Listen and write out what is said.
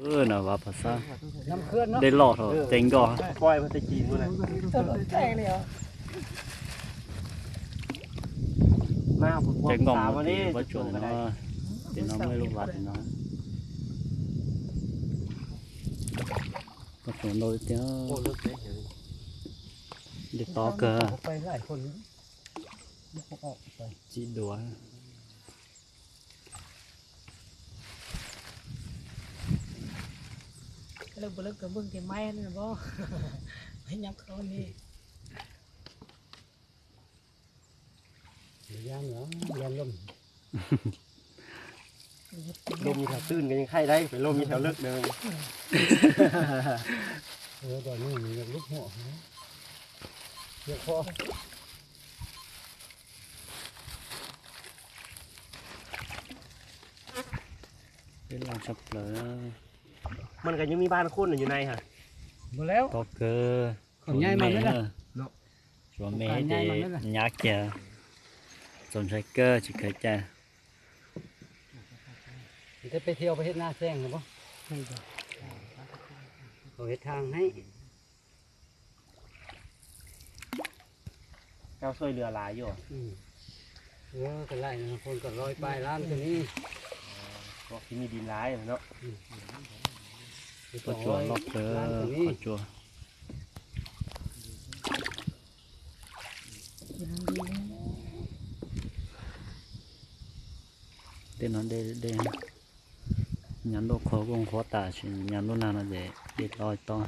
ເອີນະວ່າພາສາ ນ້ຳເຂື່ອນເນາະ ໄດ້ຫຼອດເຖາະ ເອີ ເຕັງກໍ ປ່ອຍມາແຕ່ຈີນພຸ້ນນະ ໂຕລົດແຕກເລີຍ ມາພຸ້ນ ເຕັງກໍ ສາມວັນນີ້ ບໍ່ຈວນເນາະ ເປັນນ້ອງເອີຍລູກຫວັດເນາະ ບໍ່ຈວນໂດຍເຕີ ໂອ້ ລົດແຕກເລີຍ ໄດ້ຕໍ່ເກີ ໄປຫຼາຍຄົນ ບໍ່ອອກໄປ ຈີດວຍ ເລີກບໍ່ເລີກກໍເບິ່ງແຕ່ໄມ້ຫັ້ນນະບໍ່ ໄມ້ຫຍັງເຂົານີ້ ຢ້ານຫຍັງ ຢ້ານລົມ ລົມຢູ່ແຖວຕື້ນກໍຍັງໄຄໄດ້ ໄປລົມຢູ່ແຖວເລິກເດີ ເອີ ດອນນີ້ມັນຍັງລຸກຫົວ ເຈັບຄໍ ເປັນລາງສັບເປີ ມັນກໍຍັງມີບ້ານຄົນຢູ່ໃນຫັ້ນ ບໍ່ແລ້ວ ກໍເກີ ເຂົາຍ້າຍມາແມ່ນລະ ເນາະ ສ່ວນແມ່ເດຍາກແກ່ ສົມໃສ່ເກີຊິເຄີຍແກ່ ຈະໄປທ່ຽວໄປເຮັດນາແຊງນະບໍ່ ເຂົາເຮັດທາງໃຫ້ ເຈົ້າຊ່ວຍເຫຼືອຫຼາຍຢູ່ ອືມ ເອີ ກໍຫຼາຍນະ ຄົນກໍຮ້ອຍປາຍລ້ານຕົວນີ້ ພວກທີ່ມີດິນຫຼາຍເນາະ ອືມ ຂໍຈົວລອບເດີ ຂໍຈົວ ເຕັ້ນນອນເດ້ ເດ້ ຍາມໂລກຂໍກົງຂໍຕາຊິ ຍາມໂລກໜາວນະເດ້ ເດດລອຍຕໍ່